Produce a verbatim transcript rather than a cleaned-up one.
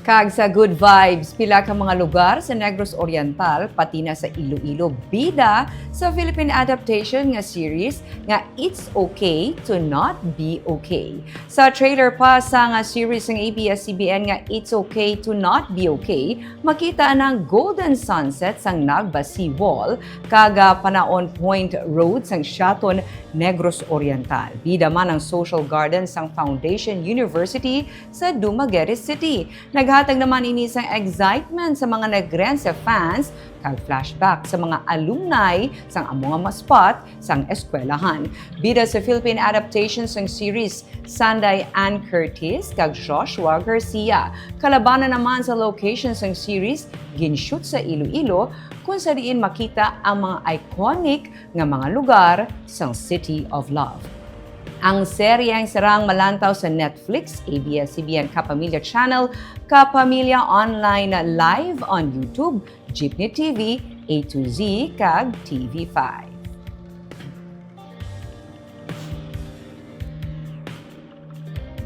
Kag sa Good Vibes, pila ka mga lugar sa Negros Oriental, pati na sa Iloilo, bida sa Philippine adaptation nga series nga It's Okay to Not Be Okay. Sa trailer pa sa nga series ng A B S C B N nga It's Okay to Not Be Okay, makita ang golden sunset sang Nagba Seawall kag, ah, Panaon Point Road sang Siaton, Negros Oriental. Bida man ang social garden sang Foundation University sa Dumaguete City. Naghatag naman ini sang excitement sa mga Negrense fans kag flashback sa mga alumni sang amo nga mga spot sang eskwelahan. Bida sa Philippine adaptation sang series, Sanday Ann Curtis kag Joshua Garcia. Kalabanan naman sa location sang series, ginshoot sa Iloilo, kung sa diin makita ang mga iconic nga mga lugar sang City of Love. Ang seryeng sarang malantaw sa Netflix, A B S C B N Kapamilya Channel, Kapamilya Online Live on YouTube, Jeepney T V, A to Z, kag T V five.